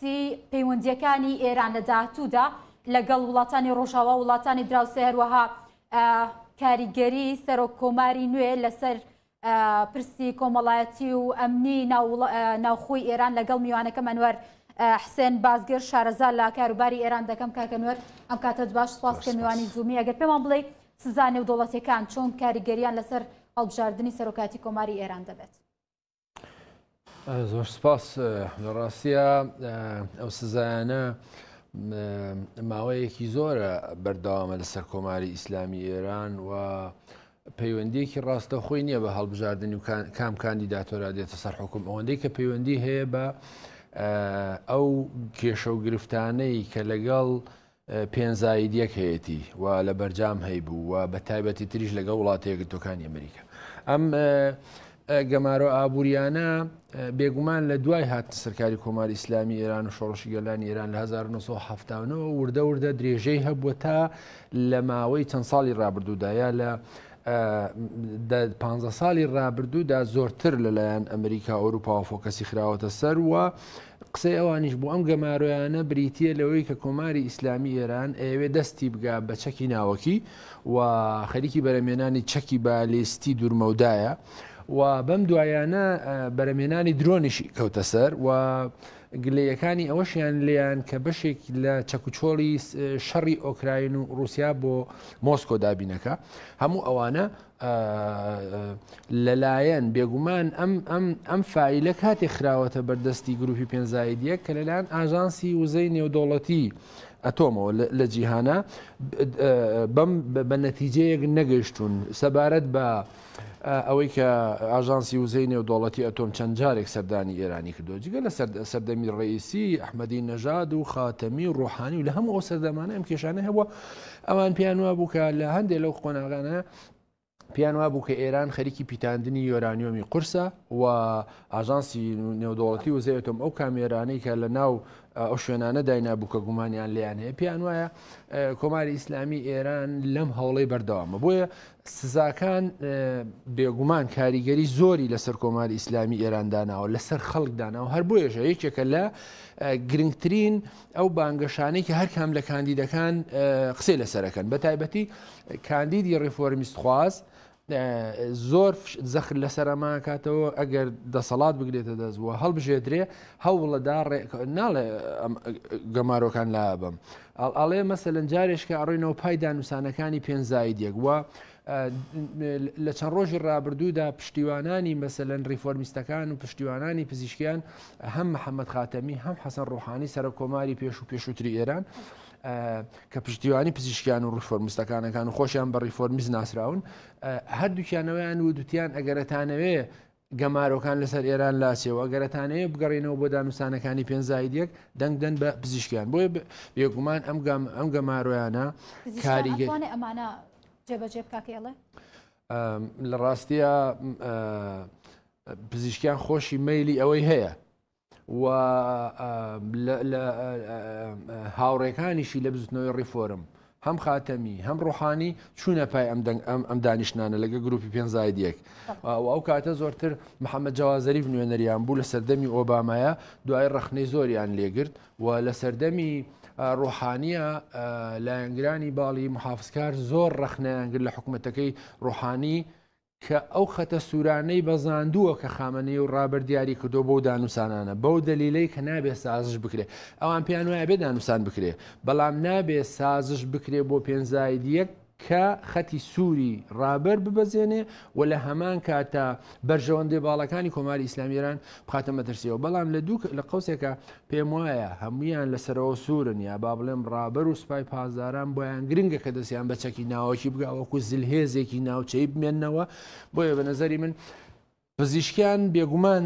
پرسی پەیوەندییەکانی ئێران لە داهاتوودا لەگەڵ وڵاتانی ڕۆژاوا وڵاتانی دراوسێ، هەروەها کاریگەری سەرۆک کۆماری نوێ لەسەر پرسی کۆمەڵایەتی و ئەمنی ناوخۆی ئێران لەگەڵ میوانەکەم ئەنوەر حسێن بازگر شارەزا لە کاروباری ئێران دەکەم. کاکە نوەر ئەم کاتەت باش، سپاس کە میوانی زوومی. ئەگەر پێمان بڵێ سزا نێودەوڵەتیەکان چۆن کاریگەریان لەسەر هەڵبژاردنی سەرۆکاتی کۆماری ئێران دەبێت؟ زۆر سپاس. لە ڕاستە ئەو سزایانە ماوەیەکی زۆرە بەردەوامە لەسەر کۆماری ئیسلامی ئێران و پەیوەندیەکی ڕاستەخۆی نییە بە هەڵبژاردننی و کام کاندیداتۆرا دێتە سەر حکوم، ئەوەندەی کە پەیوەندی هەیە بە ئەو کێشە و گرفتانەی کە لەگەڵ پێنزایدیەک هەیەی و لە بەرجام هەیبوو و بە تایبەتی تریش لەگەڵ وڵاتە یەکگرتووەکانی ئەمریکا. ئەم گەمارۆ ئابووریانە بێگومان لە دوای هاتن سەرکاری کۆماری ئیسلامی ئێران و شۆڕشی گەلانی ئێران لە 1970 وردە وردە درێژەی هەبووە تا لە ماوەی چەند ساڵی ڕابردوودا یا لە پ ساڵی ڕابردوودا زۆرتر لەلایەن ئەمریکا ئەوروپا و فۆکەسی خراوەتە سەر و قسەی ئەوانیش بۆ ئەم گەمارۆیانە بریتییە لەوەی کە کۆماری ئیسلامی ئێران ئەیەوێ دەستی بگا بە چەکی ناوەکی و خەریکی بەرەمێنانی چەکی بالیستی دوورمەودایە و بەم دوایانە بەرەمێنانی درۆنیشی کەوتە سەر و گلەیەکانی ئەوەشیان لێیان کە بەشێک لە چەکوچۆڵی شەڕی ئۆکراین و رووسیا بۆ مۆسکۆ دابینەکە. هەموو ئەوانە لەلایەن بێگومان ئەم ئەم ئەم فیلە کاتێک خراوەتە بەردەستی گروپی پێنزایدیە کە لەلایەن ئاژانسی وزەی نێودەوڵەتی ئەتۆمەوە لە جیهانە بەم بە نەتیجەیەک نەگەیشتون سەبارەت بە ئەوەی کە ئاژانسی وزەی نێودەوڵەتی ئەتۆم چەند جارێک سەردانی ئێرانی کردو جگە لە سەردەمی ڕئیسی ئەحمەدی نەژاد و خاتەمی و ڕۆحانی و لە هەموو ئەو سەردەمانە ئەم کێشانە هەبووە. ئەوان پێیان وابوو کە لە هەندێک لەو قۆناغانە پێیان وابوو کە ئێران خەریکی پیتاندنی یۆرانیۆمی قورسە و ئاژانسی نێودەوڵەتی وزەی ئەتۆم ئەو کامێرانەی کە لە ناو ئەو شوێنانە داینابوو کە گومانیان لێیان هەیە پێیان وایە کۆماری ئیسلامی ئێران لەم هەوڵەی بەردەوامە. بۆیە سزاکان بێگومان کاریگەری زۆری لەسەر کۆماری ئیسلامی ئێران داناوە، لەسەر خەڵک داناوە، هەر بۆیەشە یەکێکە لە گرنگترین ئەو بانگەشانەی کە هەر کام لە کاندیدەکان قسەی لەسەرەکەن، بە تایبەتی کاندیدی ڕیفۆرمیست خواز زۆر زەخر لەسەر ئەماکاتەوە ئەگەر دەسەڵات بگرێتە دەست و هەڵبژێدرێ هەوڵەدا ناڵێ گەمارۆکان لا بم ئەڵێ مەسەلەن جارێشکە ئەڕۆینەوە پای دانوسانەکانی پێنزاید یەک و لە چەند ڕۆژی ڕابردوودا پشتیوانانی مەسەلەن ڕیفۆرمیستەکان و پشتیوانانی پزیشکیان هەم محەممەد خاتەمی هەم حەسەن ڕۆحانی سەرۆک کۆماری پێش و پێشووتری ئێران کە پشتیوانی پزیشکیان و ڕیفۆرمیستەکانەکان و خۆشیان بە ڕیفۆرمیست ناسراون هەردووکیانەوەیان و دوتیان ئەگەرەتانەوێ گەمارۆکان لەسەر ئێران لاچێ و ئەگەرەتانەوێ بگەڕێنەوە بۆ دانوستانەکانی پێنج زائید یەک، دەنگ دەن بە پزیشکیان. بۆیە بێگومان ئەم گەم ئەم گەمارۆیانە پزیشکیان کاریگەر ئەتوانێ ئەمانە جێبەجێ بکا کە ئێڵێ؟ لە ڕاستیە پزیشکیان خۆشی مەیلی ئەوەی هەیە و لە هاوڕێکانیشی لە بزوتنەوەی ڕیفۆرم هەم خاتەمی هەم ڕۆحانی چوونە پای ئەم دەنگ ئەم ئەم دانیشتنانە لەگە گروپی پێنج زائید یەک و ئەو کاتە زۆرتر محەممەد جەواد زەریف نوێنەریان بوو لە سەردەمی ئۆبامایە دوای ڕەخنەی زۆریان لێگرت و لە سەردەمی ڕۆحانیە لایەنگرانی باڵی محافزکار زۆر ڕەخنەیان گرت لە حکوومەتەکەی ڕۆحانی کە ئەو خەتە سوورانەی بەزاندووە کە خامەنەیی و ڕابەر دیاری کردووە بەو دانوسانانە، بەو دەلیلەی کە نابێ سازش بکرێ. ئەوان پێیان وایە بێ دانوسان بکرێ، بەڵام نابێ سازش بکرێ بۆ پێنج زائید یەک کە خەتی سووری ڕابەر ببەزێنێ و لە هەمان کاتا بەرژەوەندێ باڵەکانی کۆماری ئیسلامی ئێران بخاتە مەترسیەوە. بەڵام لە دوو لە قەوسێکا پێم وایە هەموویان لەسەرەوە سوورن، یا با بڵێم ڕابەر و سوپای پاسداران بۆیان گرنگە کە دەستیان بە چەکی ناوەکی بگا وەکو زلهێزێکی ناوچەیی بمێننەوە. بۆیە بە نەزەری من پزیشکیان بێگومان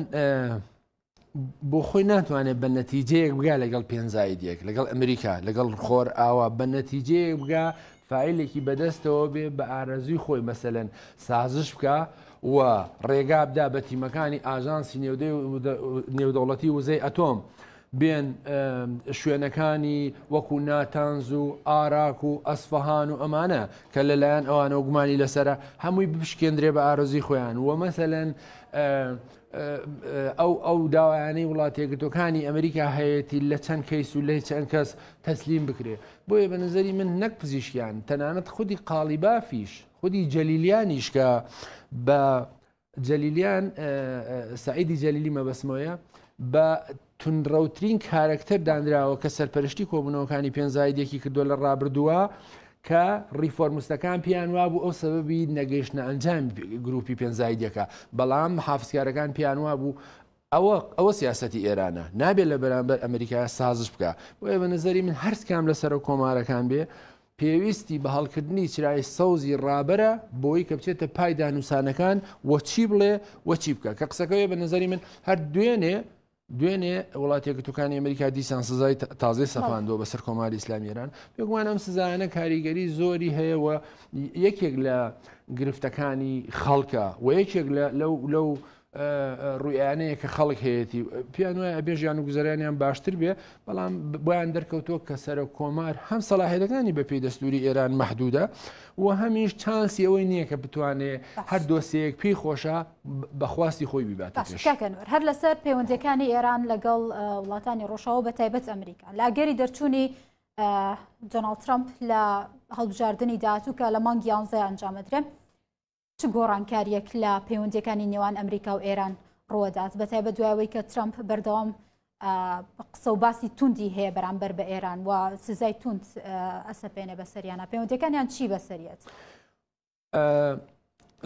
بۆ خۆی ناتوانێت بە نەتیجەیەک بگا لەگەڵ پێنج زائید یەک، لەگەڵ ئەمریکا، لەگەڵ خۆر ئاوا بە نەتیجەیەک بگا فایلێکی بەدەستەوە بێ بە ئارەزوی خۆی مەسەلەن سازش بکا و ڕێگا بدا بە تیمەکانی ئاژانسی نێودەوڵەتی وزەی ئەتۆم بێن شوێنەکانی وەکو ناتانز و ئاراک و ئەسفەهان و ئەمانە کە لەلایەن ئەوانەوە گومانی لەسرە هەمووی بشکێندرێ بە ئارەزوی خۆیان و مەسەلەن ئەو ئەو داوایانەی وڵاتیەکگرتوەکانی ئەمریکا هەیەی لە چەند کەیس و لە چەند کەس تەسلیم بکرێ. بۆیە بە نظری من نەک پزیشکیان، تەنانەت خودی قاڵیبافیش، خودی جەلیلیانیش کە بە جەلیلیان، سەعیدی جەلیلی مەبەستمەوەیە، بە توندڕەوترین کارەکتەر دانراوە کە سەرپەرشتی کۆبوونەوەکانی پێنج زائید یەکی کردووە لە ڕابردووە، کە ڕیفۆرمستەکان پێیان وابوو ئەو سەبەبی نەگەیشتنە ئەنجامی گروپی پێنج زائید یەکە، بەڵام محافزکارەکان پێیان وابوو ئەوە ئەوە سیاسەتی ئێرانە، نابێت لە بەرامبەر ئەمریکا سازش بکا. بۆیە بە نظری من هەر کام لە سەرۆک کۆمارەکان بێ پێویستی بە هەڵکردنی چرای سەوزی ڕابەرە بۆی کە بچێتە پای دانوسانەکان و چی بڵێ و چی بکە. کە قسەکەوێ بە نظری من هەر دوێنێ دوێنێ وڵاتە یەکگرتووەکانی ئەمریکا دیسان سزای تازەی سەپاندووە بەسەر کۆماری ئیسلامی ئێران. بێگومان ئەم سزایانە کاریگەری زۆری هەیە و یەکێک لە گرفتەکانی خەڵکە و یەکێک لەو لەو ڕوویانەیە کە خەڵک هەیەی پێیان وایە ئەبێ ژیان و گوزەرانیان باشتر بێ، بەڵام بۆیان دەرکەوتووە کە سەرۆک کۆمار هەم سەلاحیەتەکانی بەپێی دەستوری ئێران مەحدودە و هەمیش چانسی ئەوەی نییە کە بتوانێ هەر دۆسیەیەک پێی خۆشە بە خواستی خۆی بیباتە باش پێش. کاک ئەنوەر، هەر لەسەر پەیوەندییەکانی ئێران لەگەڵ وڵاتانی ڕۆژاوا بە تایبەت ئەمریکا، لە ئەگەری دەرچوونی دۆناڵد ترەمپ لە هەڵبژاردنی داهاتوو کە لە مانگی یانزە ئەنجامەدرێ، چ گۆڕانکارییەک لە پەیوەندییەکانی نێوان ئەمریکا و ئێران ڕووەدات، بە تایبەت دوای ئەوەی کە ترەمپ بەردەوام قسە و باسی توندی هەیە بەرامبەر بە ئێران و سزای توند ئەسەپێنێ بەسەریانە، پەیوەندیەکانیان چی بەسەریەت؟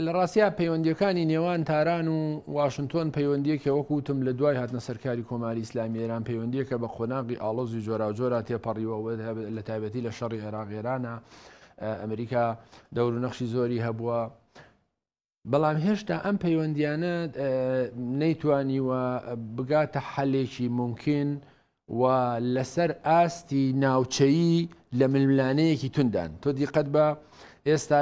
لە ڕاستیا پەیوەندیەکانی نێوان تاران و واشنگتۆن پەیوەندیەکە وەکو وتم لە دوای هاتنە سەرکاری کۆماری ئیسلامی ئێران پەیوەندیەکە بە قۆناغی ئاڵۆزی جۆراوجۆرا تێپەڕیوە لە تایبەتی لە شەڕی عێراق ئێرانە ئەمریکا دەور و نەخشی زۆری هەبووە، بەڵام هێشتا ئەم پەیوەندیانە نەیتوانیوە بگاتە حەلێکی ممکن و لەسەر ئاستی ناوچەیی لە ململانەیەکی توندان. تۆ دیقەت بە ئێستا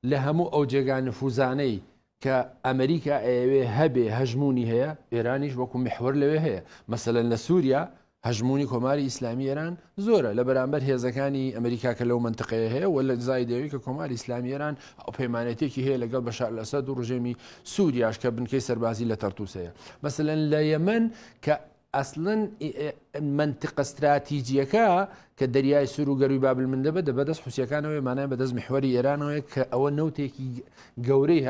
لە هەموو ئەو جێگا نفوزانەی کە ئەمریکا ئەیەوێ هەبێ هەژموونی هەیە، ئێرانیش وەکو میحوەر لەوێ هەیە. مەسەلەن لە سووریا هەژموونی کۆماری ئیسلامی ئێران زۆرە لە بەرامبەر هێزەکانی ئەمریکا کە لەو مەنتقەیە هەیە و لە زای دەوی کە کۆماری ئیسلامی ئێران ئەو پەیمانێتێکی هەیە لەگەڵ بەشار ئەسەد و ڕژێمی سووریاش کە بنکەی سەربازی لە تەرتوس هەیە. مەسەلەن لە یەمەن کە ئەسڵەن مەنتقە ستراتیجیەکە کە دەریای سوور و گەروی بابل مندەبە دە بەدەست حوسیەکانەوەی مانای بەدەست میحوەری ئێرانەوەی کە ئەوە نەوتێکی گەورەی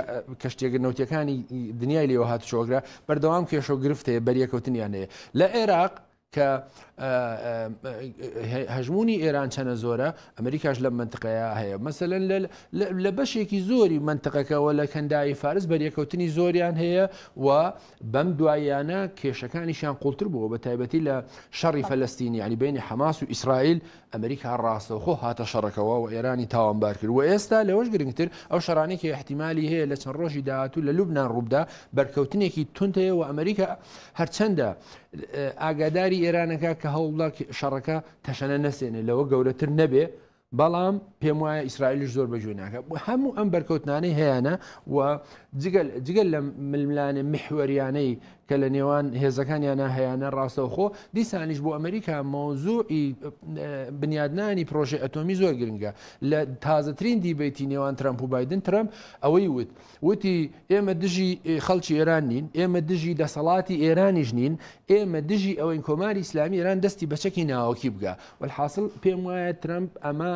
کەشتێکە نەوتەکانی دنیای لێوە هاتوچۆگرا بەردەوام کێشە و گرفت هەیە بەریەکەوتنیان هەیە لە عێراق کە هەژمونی ئێران چەنە زۆرە ئەمریکاش لەم منتقەیە هەیە مەسەلەن لە بەشێکی زۆری منتقەکەەوە لە کەنداوی فارس بەریەکەوتنی زۆریان هەیە و بەم دواییانە کێشەکانیشیان قوڵتر بووە، بە تایبەتی لە شەڕی فەلەستین، یانی بەینی حەماس و ئیسرائیل، ئەمریکا ڕاستەوخۆ هاتە شەڕەکەوە و ئێرانی تاوانبار کرد و ئێستا لەوەش گرنگتر ئەو شەڕانەی کە ئیحتیمالی هەیە لە چەند ڕۆژی داهاتوو لە لوبنان ڕووبدا، بەرکەوتنێکی توند هەیە و ئەمریکا هەرچەندە ئاگاداری ئێرانەکە کە هەوڵدا شەڕەکە تەشەنە نەسێنێ لەوە گەورەتر نەبێ، بەڵام پێم وایە ئیسرائیلیش زۆر بەگوێ ناکات هەموو ئەم بەرکەوتنانەی هەیەە و جگەل لە ململانێ میحوەریانەی کە لە نێوان هێزەکانیانە هەیەە ڕاستەوخۆ دیسانیش بۆ ئەمریکا مەوزوعی بنیادنانی پرۆژه ئەتۆمی زۆر گرنگە لە تازەترین debate ی نێوان ترەمپ و بایدن ترەمپ ئەوەی وت وتی ئێمە دژی خەڵکی ئێران نین، ئێمە دژی دەسەڵاتی ئێرانیش نین، ئێمە دژی ئەوەین کۆماری ئیسلامی ئێران دەستی بە چەکی ناوەکی بگا. وەلحاسڵ پێم وایە ترەمپ ئەمە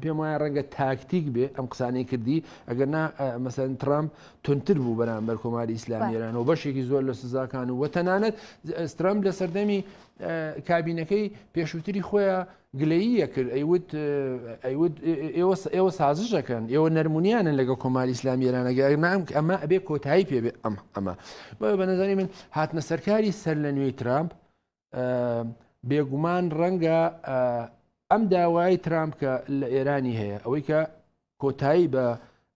پێم وایە ڕەنگە تاکتیک بێ ئەم قسانەی کردی، ئەگەر نا مەسەلەن ترەمپ توندتر بوو بەرامبەر کۆماری ئیسلامی ئێران و بەشێکی زۆر لە سزاکان و تەنانەت ترەمپ لە سەردەمی کابینەکەی پێشووتری خۆیان گلەیی ئەکرد ئەیوت ئەیوت ئێوە ئێوە سازش ئەکەن ئێوە نەرمونیانن لەگەڵ کۆماری ئیسلامی ئێران ئەگەر نا ئەمە ئەبێ کۆتایی پێ بێ ئەم ئەمە بۆیە بە نظری من هاتنە سەرکاری سەر لە نوێی ترامپ بێگومان ڕەنگە ئەم داوای ترامپ کە لە ئێرانی هەیە ئەوەی کە کۆتایی بە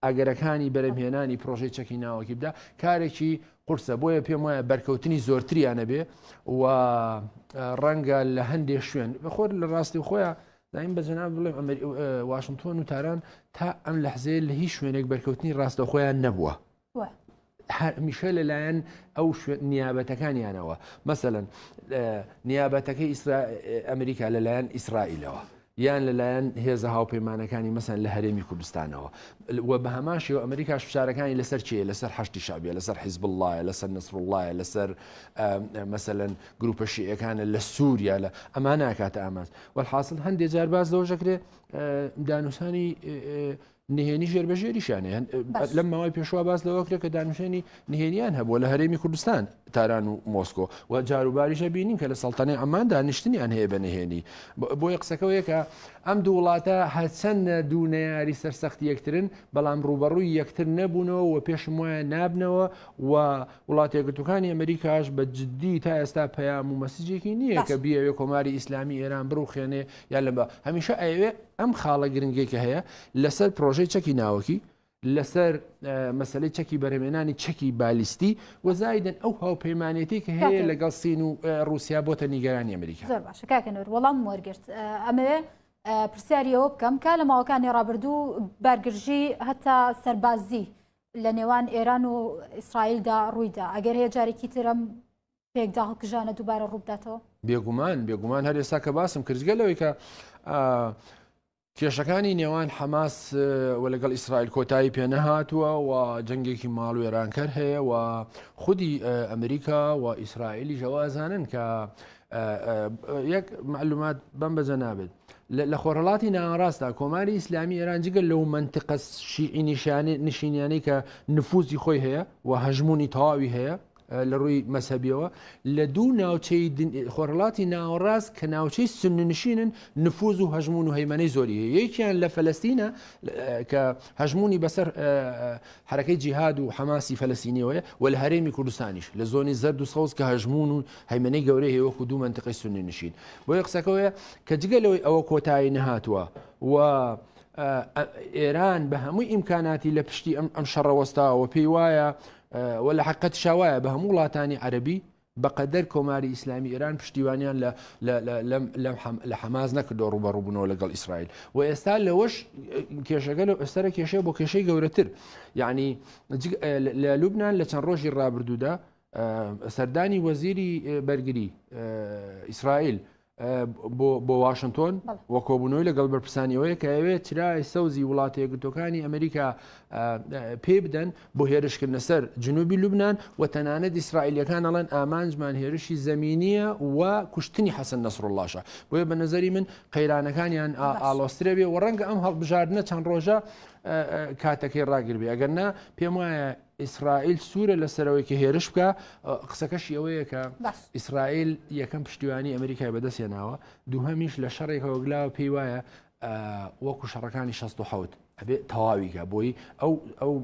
ئەگەرەکانی بەرهەمهێنانی پرۆژەی چەکی ناوەکی بدا کارێکی قورسە، بۆیە پێم وایە بەرکەوتنی زۆرتریان ئەبێ و ڕەنگە لە هەندێک شوێن بەخۆر لە ڕاستی خۆیان دایم بە جەناب بڵێم واشنگتۆن و تاران تا ئەم لەحزەیە لە هیچ شوێنێک بەرکەوتنی ڕاستەوخۆیان نەبووە. هەمیشە لەلایەن ئەو شوێن نیابەتەکانیانەوە مەسەلەن نیابەتەکەی ئەمریکا لەلایەن ئیسرائیلەوە. یان لەلایەن هێزە هاوپەیمانەکانی مەسەن لە هەرێمی کوردستانەوە و بە هەمان شێوە ئەمریکاش فشارەکانی لەسەر کێیە؟ لەسەر حەشدی شەعبیە، لەسەر حیزبوڵڵایە، لەسەر نەسروڵڵایە، لەسەر مەسەلەن گروپە شیعەکانە لە سووریا لە ئەمانە ئەکاتە ئامانج. وەلحاسڵ هەندێ جار باس لەوەش دەکرێ دانوسانی نهێنی ژێربەژێریشیان هەیە. لەم ماوەی پێشوە باس لەوە کرێ کە دانوسانی نهێنیان هەبووە لە هەرێمی کوردستان تاران و مۆسکۆ و جاروباریشە بینین کە لە سەڵتەنەی عەمان دانیشتنیان هەیە بە نهێنی. بۆیە قسەکەوەیە کە ئەم دوو وڵاتە هەرچەندە دوو نەیاری سەرسەختی یەکترن بەڵام ڕووبەڕووی یەکتر نەبوونەوە و پێشم وایە نابنەوە و وڵاتە یەکگرتووەکانی ئەمریکاش بە جددی تا ئێستا پەیام و مەسجێکی نییە کە بیەوێ کۆماری ئیسلامی ئێران بڕوخێنێ یا لە بە هەمیشە ئەیەوێ ئەم خاڵە گرنگەی کە هەیە لەسەر پرۆژەی چەکی ناوەکی لەسەر مەسلەی چەکی بەرهەمێنانی چەکی بالیستی و زایدن ئەو هاوپەیمانێتی کە هەیە لەگەڵ سین و رووسیا بۆتە نیگەرانی ئەمریکا. زۆر باشە کاکە نور وەڵام وەرگرت. ئەمەوێ پرسیاری ئەوە بکەم کە لە ماوەکانی ڕابردوو بارگرژی هەتا سەربازی لە نێوان ئێران و ئیسرائیلدا ڕوویدا ئەگەر هەیە جارێکی ترم پێکدا هەڵکژانە دووبارە ڕووبداتەوە؟ بێگومان بێگومان هەر ئێستا کە باسم کردگە لەوەی کە کێشەکانی نێوان حەماس و لەگەڵ ئیسرائیل کۆتایی پێنەهاتووە و جەنگێکی ماڵوێرانکەر هەیە و خودی ئەمریکا و ئیسرائیلیش ئەوە ئەزانن کە یەک معلومات بەم بەجە نابێت لە خۆرهڵاتی ناوەڕاستدا کۆماری ئیسلامی ئێران جگە لەو منتقە شیعی نشینیانەی کە نفوزی خۆی هەیە و هەژمونی تەواوی هەیە لە ڕووی مەزهەبیەوە لە دوو ناوچەی خۆرهەڵاتی ناوەڕاست کە ناوچەی سوننشینن نفوز و هەژمون و هەیمەنەی زۆری هەیە یەکیان لە فەلەستینە کە هەژمونی بەسەر حرەکەی جیهاد و حەماسی فەلەستینیەوەیە و لە هەرێمی کوردستانیش لە زۆنی زەرد و سەوز کە هەژمون و هەیمەنەی گەورەی هەیە وەکو دوو منتیقەی سوننی نشین بۆیە قسەکەوەیە کە جگە لەوەی ئەوە کۆتایی نەهاتووە و ئێران بە هەمووی ئیمکاناتی لە پشتی ئەم ئەم شەڕە وەستاوە پێی وایە و لە حەقیقەتیشا وایە بە هەموو وڵاتانی عەرەبی بەقەدەر کۆماری ئیسلامی ئێران پشتیوانیان لە لە حەماس نەکردەوە ڕوبەڕوبوونەوە لەگەڵ ئیسرائیل و ئێستا لەوەش کێشەکە لە ئێسترە کێشەیە بۆ کێشەی گەورەتر یعنی لە لوبناان لە چەند ڕۆژی ڕابردوودا سەردانی وەزیری بەرگری ئیسرائیل بۆ واشنتۆن و کۆبوونەوەی لەگەڵ بەرپرسانی ئەوەیە کە ئەوێ چرای سەوزی وڵاتە یەکگرتووەکانی ئەمریکا پێ بدەن بۆ هێرشکردنە سەر جنوبی لوبناان و تەنانەت ئیسرائیلەکان ئەڵێن ئامانجمان هێرشی زەمینیە و کوشتنی حەسەن نەسروڵڵاشە بۆیە بە نظری من قەیرانەکانیان ئاڵۆسترە بێ و ڕەنگە ئەم هەڵبژاردنە چەند ڕۆژە کاتەکەی ڕاگر بێ ئەگەر نا پێم وایە ئیسرائیل سوورە لەسەرەوەی کە هێرش بکە قسەکەشی ئەوەیە کە ئیسرائیل یەکەم پشتیوانی ئەمریکای بەدەست هێناوە دووهەمیش لە شەڕێکەوە گلاوە پێی وایە وەکو شەڕەکانی 16 ئەبێ تەواویکە بۆی ئەو ئەو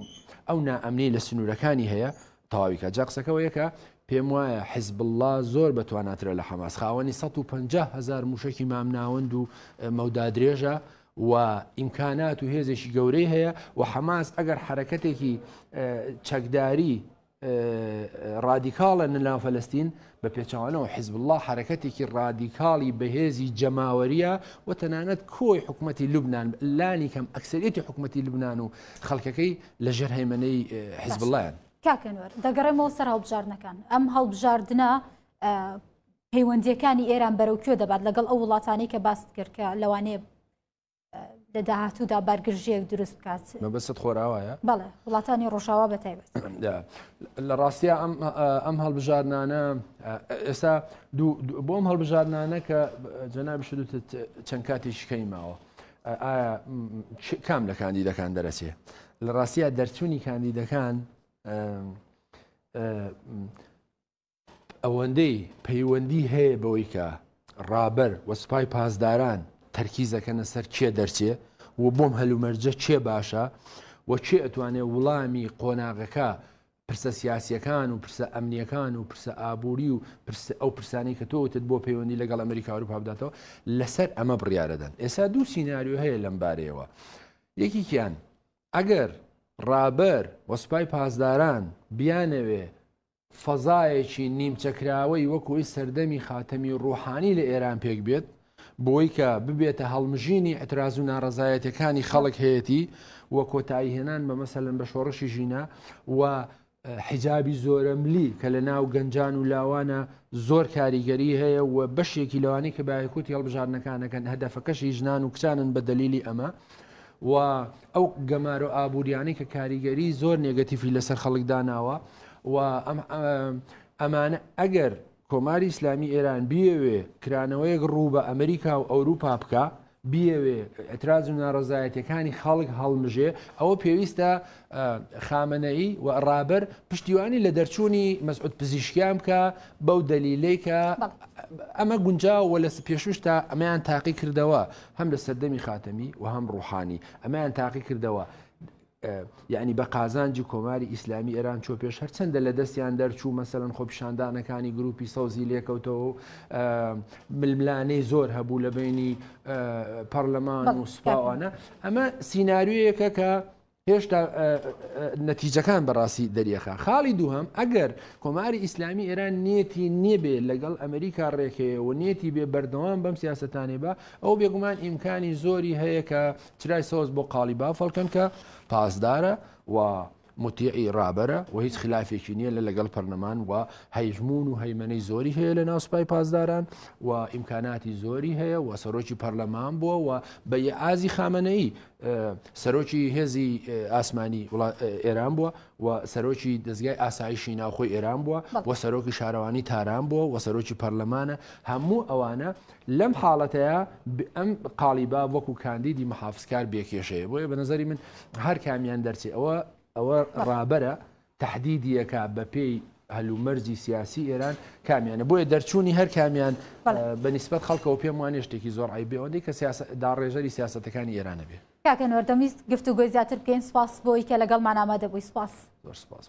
ئەو نائەمنی لە سنوورەکانی هەیە تەواویکە جا قسەکەەوەیە کە پێم وایە حزب الله زۆر بە تواناترە لە حەماس خاوەنی 150 هزار موشکی مامناوەند و مەودا درێژە و ئیمکانات و هێزێکی گەورەی هەیە و حەماس ئەگەر حەرەکەتێکی چەکداری ڕادیکاڵە ناو فەلەستین بە پێچەوانەوە حیزبوڵڵا حەرەکەتێکی ڕادیکاڵی بەهێزی جەماوەریە و تەنانەت کۆی حکوومەتی لوبناان لانی کەم ئەکسەرێتی حکوومەتی لوبناان و خەڵکەکەی لەژێر هەیمەنەی حیزبوڵڵایان. کاک ئەنوەر دەگەڕێمەوە سەر هەڵبژاردنەکان ئەم هەڵبژاردنە پەیوەندیەکانی ئێران بەرەو کوێ دەبات لەگەڵ ئەو وڵاتانەی کە باست کرد کە لەوانەیە لە داهاتوودا بارگرژیەک دروست بکات مەبەست خۆراوایە بەڵێ وڵاتانی ڕۆژاوا بە تایبەت لە ڕاستیا ئەم ئەم هەڵبژاردنانە ئێستا بۆم هەڵبژاردنانە کە جەنابی شدوت چەند کاتێکی کەی ماوە ئایا کام لە کاندیدەکان دەرەچێ لە ڕاستیا دەرچوونی کاندیدەکان ئەوەندەی پەیوەندی هەیە بەوەی کە ڕابەر و سوپای پاسداران تەرکیز دەکەنە سەر کێ دەرچێ و بۆم هەلومەرجە کێ باشە و کێ ئەتوانێ وڵامی قۆناغەکە پرسە سیاسیەکان و پرسە ئەمنیەکان و پرسە ئابووری و پرس ئەو پرسانەی کە تۆ وتت بۆ پەیوەندی لەگەڵ ئەمریکا ئەوروپا بداتەوە لەسەر ئەمە بڕیارەدەن ئێستا دوو سیناریۆ هەیە لەم بارەیەوە یەکێکیان ئەگەر ڕابەر و سوپای پاسداران بیانەوێ فەزایەکی نیمچەکراوەی وەکو ی سەردەمی خاتەمی و ڕوحانی لە ئێران پێک بێت، بۆی کە ببێتە هەڵمژینی ئیعتراز و ناڕەزایەتیەکانی خەڵک هەیەتی و کۆتایی هێنان بە مەسەلەن بە شۆڕشی ژینا و. حیجابی زۆرەملی کە لە ناو گەنجان و لاوانە زۆر کاریگەری هەیە و بەشێکی لەوانەی کە بایکوتی هەڵبژاردنەکانەکەن هەدەفەکەشی ژنان و کچانن بە دەلیلی ئەمە و ئەو گەمارۆ ئابووریانەی کە کاریگەری زۆر نێگەتیفی لەسەر خەڵک داناوە و ئەمانە ئەگەر کۆماری ئیسلامی ئێران بیەوێ کرانەوەیەک ڕوو بە ئەمریکا و ئەوروپا بکا، بیەوێ ئیعتراز و ناڕەزایەتیەکانی خەڵک هەڵمژێ، ئەوە پێویستە خامەنەئی و ڕابەر پشتیوانی لە دەرچوونی مەسعود پزیشکیان بکا بەو دەلیلەی کە ئەمە گونجاوە و لە پێشووشتا ئەمەیان تاقی کردەوە هەم لە سەردەمی خاتەمی و هەم ڕوحانی ئەمەیان تاقی کردەوە. یەعنی بە قازانجی کۆماری ئیسلامی ئێران چوە پێش هەرچەندە لە دەستیان دەرچوو مەسەلەن خۆپیشاندانەکانی گروپی سەوزی لێکەوتەوە و ململانێی زۆر هەبوو لە بینی پەرلەمان و سوپاوانە ئەمە سیناریۆیەکە کە هێشتا نەتیجەکان بەڕاستی دەریەخە خاڵی دووهەم ئەگەر کۆماری ئیسلامی ئێران نیەتی نێبێ لەگەڵ ئەمریکا ڕێکەیە و نیەتی بێ بەردەوام بەم سیاستانێ بە ئەو بێگومان ئیمکانی زۆری هەیە کە چرای سەوز بۆ قاڵیباف هەڵکەن کە پاسدارە و موتیعی ڕابەرە و هیچ خلافێکی نییە لە لەگەڵ پەرلەمان و هەیژمون و هەیمەنەی زۆری هەیە لە ناو سوپای پاسداران و ئیمکاناتی زۆری هەیە و سەرۆکی پەرلەمان بووە و بە ئازی خامەنەیی سەرۆکی هێزی ئاسمانی ئێران بووە و سەرۆکی دەزگای ئاسایشی ناوخۆی ئێران بووە و سەرۆکی شارەوانی تاران بووە و سەرۆکی پەرلەمانە هەموو ئەوانە لەم حاڵەتەیا ئەم قاڵیباف وەکو کاندیدی محافزکار بێ کێشەیە بۆیە بە نەزەری من هەر کامیان دەرچێ ئەوە ئەوە ڕابەرە تەحدیدیەکە بە پێی هەلومەرجی سیاسی ئێران کامیانە بۆیە دەرچوونی هەر کامیان بە نیسبەت خەڵکەوە پێم وانیە شتێکی زۆر عیب بێ ئەوەندەی کە سیاسە داڕێژەری سیاسەتەکانی ئێرانە بێ. کاک ئەنوەر دەمویست گفتوگۆی زیاتر بکەین سوپاس بۆی کە لەگەڵمان ئامادە بووی سوپاس. زۆر سوپاس.